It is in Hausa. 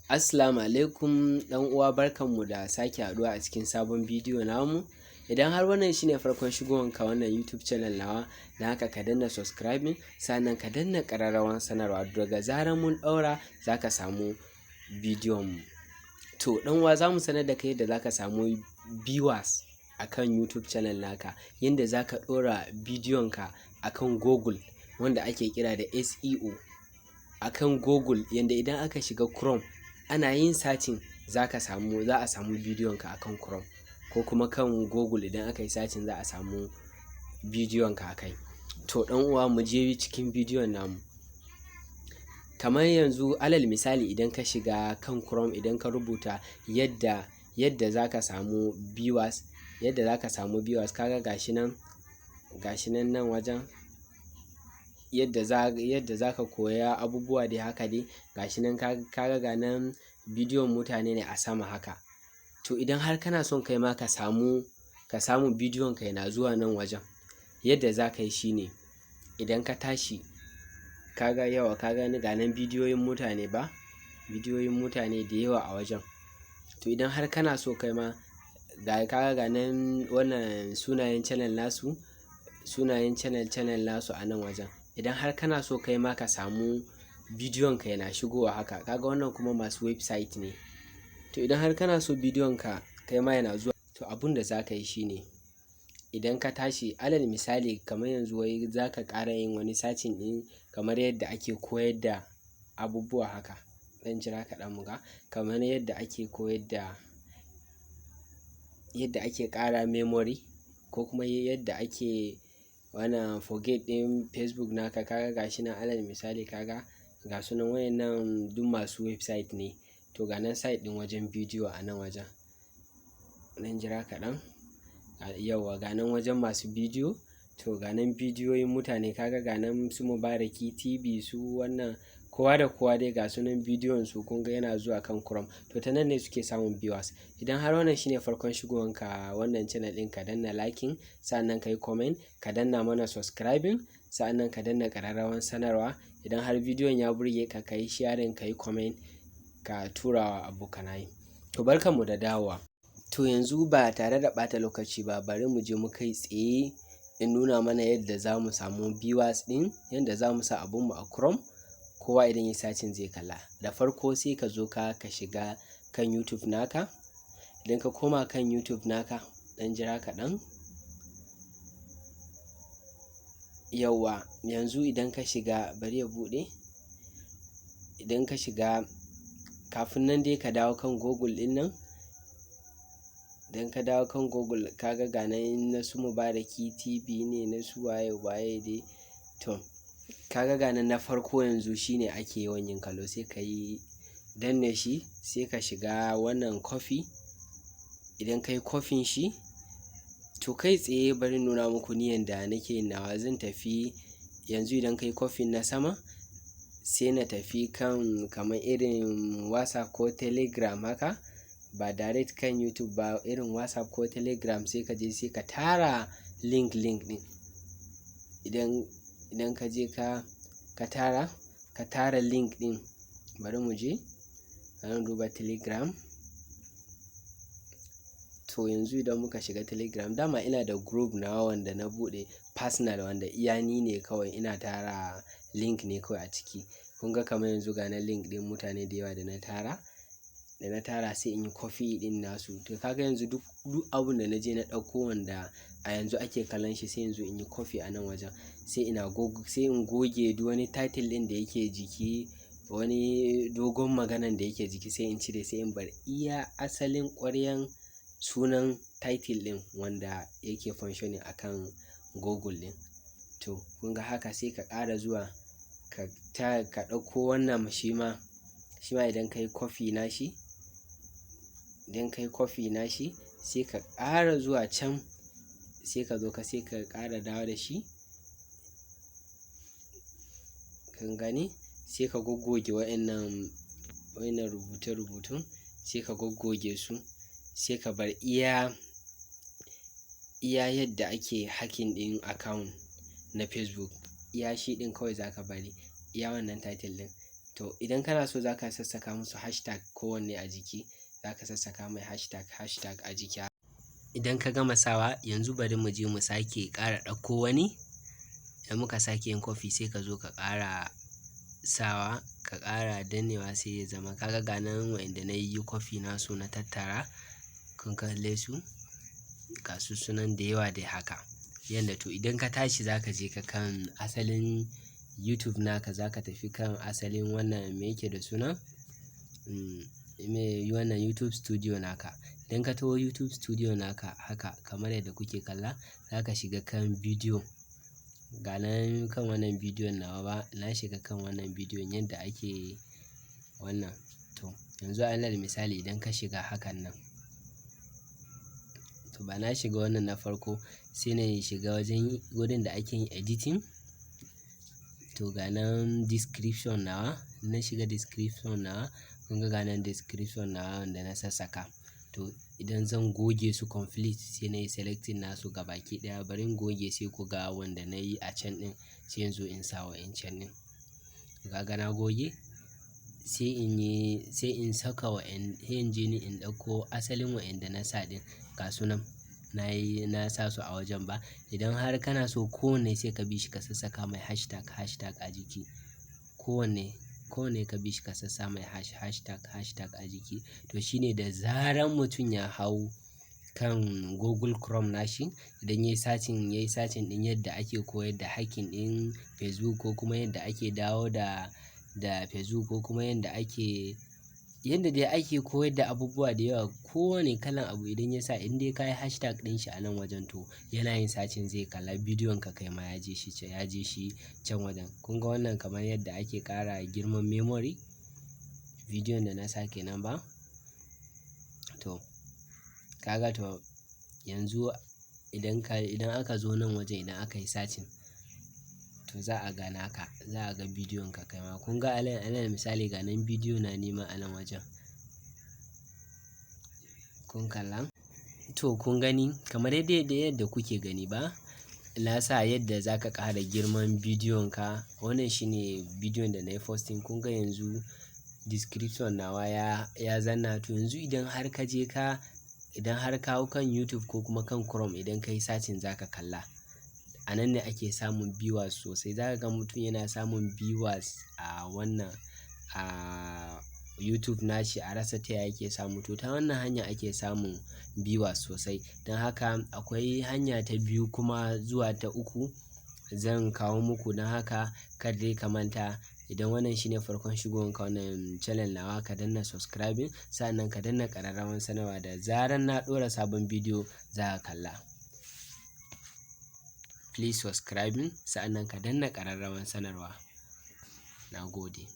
Assalamu alaikum ɗan uwa, barkanmu da sake haɗuwa a cikin sabon bidiyo namu. Idan har wannan shine farkon shigowanka wannan YouTube channel nawa, don haka ka danna subscribing, sannan ka danna ƙararrawan sanarwa, daga zarar mun ɗaura za ka samu bidiyon mu. To ɗan uwa, za mu sanar da kai yadda za ka samu viewers a kan YouTube channel naka, yanda za ka ɗora bidiyonka a kan Google, wanda ake kira da SEO a kan Google, yanda idan aka shiga Chrome ana yin searching za a samu bidiyonka a kan Chrome, ko kuma kan Google idan aka yi searching za a samu bidiyonka a kai. To ɗan uwa, mu je cikin bidiyon namu. Kamar yanzu, alal misali, idan ka shiga kan Chrome, idan ka rubuta yadda za ka samu viewers, yadda za ka samu viewers, kaga gashi nan nan wajen yadda za ka koya abubuwa dai haka dai, gashi nan, kaga ga nan bidiyon mutane ne a sama haka. To idan har kana son kai ma ka samu bidiyon ka yana zuwa nan wajen, yadda za ka yi shine, idan ka tashi, kaga yawa, ka gani, ga nan bidiyoyin mutane ba, bidiyoyin mutane da yawa a wajen. To idan har kana so kai ma ga kaga ga nan wannan sunayen channel nasu, sunayen channel nasu a nan wajen. Idan har kana so kai ma ka samu bidiyon ka yana shigowa haka, kaga wannan kuma masu website ne. To idan har kana so bidiyon ka kai ma yana zuwa, to abun da za ka yi shine, idan ka tashi, alal misali, kamar yanzu wai za ka ƙara yin wani searching ɗin kamar yadda ake koyar da abubuwa haka. Ɗan jira kaɗan mu ga, kamar yadda ake koyar da yadda ake ƙara memory, ko kuma yadda ake wannan forget ɗin Facebook naka. Kaga gashi nan, alal misali, kaga ga su nan, wayannan duk masu website ne. To ga nan site ɗin wajen bidiyo a nan wajen. Ɗan jira kaɗan. Yauwa, ga nan wajen masu bidiyo. To ga nan bidiyoyin mutane, kaga ga nan su Mubaraki TV, su wannan, kowa da kowa dai ga sunan bidiyon su, kun ga yana zuwa kan Chrome. To ta nan ne suke samun viewers. Idan har wannan shine farkon shigowanka wannan channel ɗin, ka danna liking, sa'annan ka yi comment, ka danna mana subscribing, sa'annan ka danna ƙararrawan sanarwa. Idan har bidiyon ya burge ka, ka yi sharing, ka yi comment, ka tura wa abokanaye. To barkanmu da dawowa. To yanzu ba tare da ɓata lokaci ba, bari mu je mu kai tsaye in nuna mana yadda za mu samu viewers ɗin, yadda za mu sa abunmu a Chrome, kowa idan ya yi searching zai kalla. Da farko sai ka zo ka shiga kan YouTube naka. Idan ka koma kan YouTube naka, ɗan jira kaɗan. Yauwa, yanzu idan ka shiga, bari ya buɗe. Idan ka shiga, kafin nan dai ka dawo kan Google ɗin nan. Idan ka dawo kan Google, ka ga ga nan na su Mubaraki TV ne, na su waye waye dai. To ka ga ga nan na farko yanzu shine ake yawan yin kallo, sai ka yi danne shi, sai ka shiga wannan copy. Idan ka yi copying shi, to kai tsaye bari in nuna muku ni yanda nake yin nawa. Zan tafi yanzu, idan ka yi copying na sama, sai na tafi kan kamar irin WhatsApp ko Telegram haka, ba direct kan YouTube ba, irin WhatsApp ko Telegram, sai ka je sai ka tara link ɗin. Idan ka je ka tara link ɗin, bari mu je, bari mu duba Telegram. To yanzu idan muka shiga Telegram, dama ina da group nawa wanda na buɗe personal, wanda iya ni ne kawai, ina tara link ne kawai a ciki. Kun ga kamar yanzu ga nan link ɗin mutane da yawa da na tara, sai in yi copy ɗin nasu. To ka ga yanzu duk abun da na je na ɗauko wanda a yanzu ake kallon shi, sai yanzu in yi copy a nan wajen. Sai in goge duk wani title ɗin da yake jiki, wani dogon maganan da yake jiki sai in cire, sai in bar iya asalin ƙwaryan sunan title ɗin wanda yake functioning a kan Google ɗin. To kun ga haka, sai ka ƙara zuwa ka ɗauko wannan shi ma idan ka yi copy nashi, idan ka yi copy nashi, sai ka ƙara zuwa can, sai ka zo ka sai ka ƙara dawo da shi. Kun gani? Sai ka goggoge waɗannan rubuce-rubutun, sai ka goggoge su, sai ka bar iya yadda ake hacking ɗin account na Facebook. Iya shi ɗin kawai za ka bari, iya wannan title ɗin. To idan kana so za ka sassaka musu hashtag kowanne a jiki, za ka sassaka mai hashtag hashtag a jiki. Idan ka gama sawa, yanzu bari mu je mu sake ƙara ɗauko wani. Idan muka sake yin copy, sai ka zo ka ƙara sawa, ka ƙara dannewa, sai ya zama ka ga ga nan wa'inda na yi copy nasu na tattara. Kun kalle su, ga su sunan da yawa dai haka. Yanda to idan ka tashi za ka je ka kan asalin YouTube naka, za ka tafi kan asalin wannan, me yake da suna? Me wannan YouTube Studio naka. Idan ka taho YouTube Studio naka haka kamar yadda kuke kalla, za ka shiga kan bidiyo. Ga nan kan wannan bidiyon nawa ba, na shiga kan wannan bidiyon yadda ake wannan. To yanzu alal misali idan ka shiga hakan nan. To ba na shiga wannan na farko, sai na shiga wajen wurin da ake yin editing. To ga nan description nawa, na shiga description nawa, kun ga nan description nawa wanda na sassaka. To idan zan goge su complete, sai na yi selecting nasu gabaki ɗaya. Bari in goge sai ku ga wanda na yi a can ɗin, sai in zo in sa wa'incan ɗin. Kaga na goge, sai in yi, sai in saka wa'in, sai in je ni in ɗauko asalin wa'inda na sa ɗin, ga su nan. Na yi, na sa su a wajen ba. Idan har kana so kowanne sai ka bi shi ka sassaka mai hashtag hashtag a jiki. Kowanne, kowanne ka bi shi ka sassa mai hashtag hashtag a jiki. To shine da zaran mutum ya hau kan Google Chrome nashi, idan yayi searching ɗin yadda ake koyar da hacking ɗin Facebook ko kuma yadda ake dawo da Facebook ko kuma yadda ake, yadda dai ake koyar da abubuwa da yawa, kowane kalan abu idan ya sa in dai ka yi hashtag ɗin shi a nan wajen, to yana yin searching zai kalla bidiyon ka, kai ma ya je shi can wajen. Kun ga wannan kamar yadda ake ƙara girman memory, bidiyon da na sa kenan ba. To ka ga, to yanzu idan aka zo nan wajen, idan aka yi searching, to za a ga naka, za a ga bidiyon ka kai ma. Kun ga alal misali ga nan bidiyo na nima a nan wajen. Kun kalla? To kun gani kamar yadda kuke gani ba, na sa yadda za ka ƙara girman bidiyon ka. Wannan shine bidiyon da na yi posting. Kun ga yanzu description nawa ya zanna. To yanzu idan har ka je ka, idan har ka hau kan YouTube ko kuma kan Chrome, idan ka yi searching za ka kalla. A nan ne ake samun viewers sosai. Za ka ga mutum yana samun viewers a wannan, a YouTube nashi, a rasa ta yaya yake samu. To ta wannan hanya ake samun viewers sosai. Don haka akwai hanya ta biyu kuma zuwa ta uku zan kawo muku. Don haka kar dai ka manta, idan wannan shine farkon shigowanka wannan channel nawa, ka danna subscribing, sa'annan ka danna ƙararrawar sanarwa, da zarar na ɗora sabon bidiyo za ka kalla. Please subscribing, sa'annan ka danna ƙararrawar sanarwa. Na gode.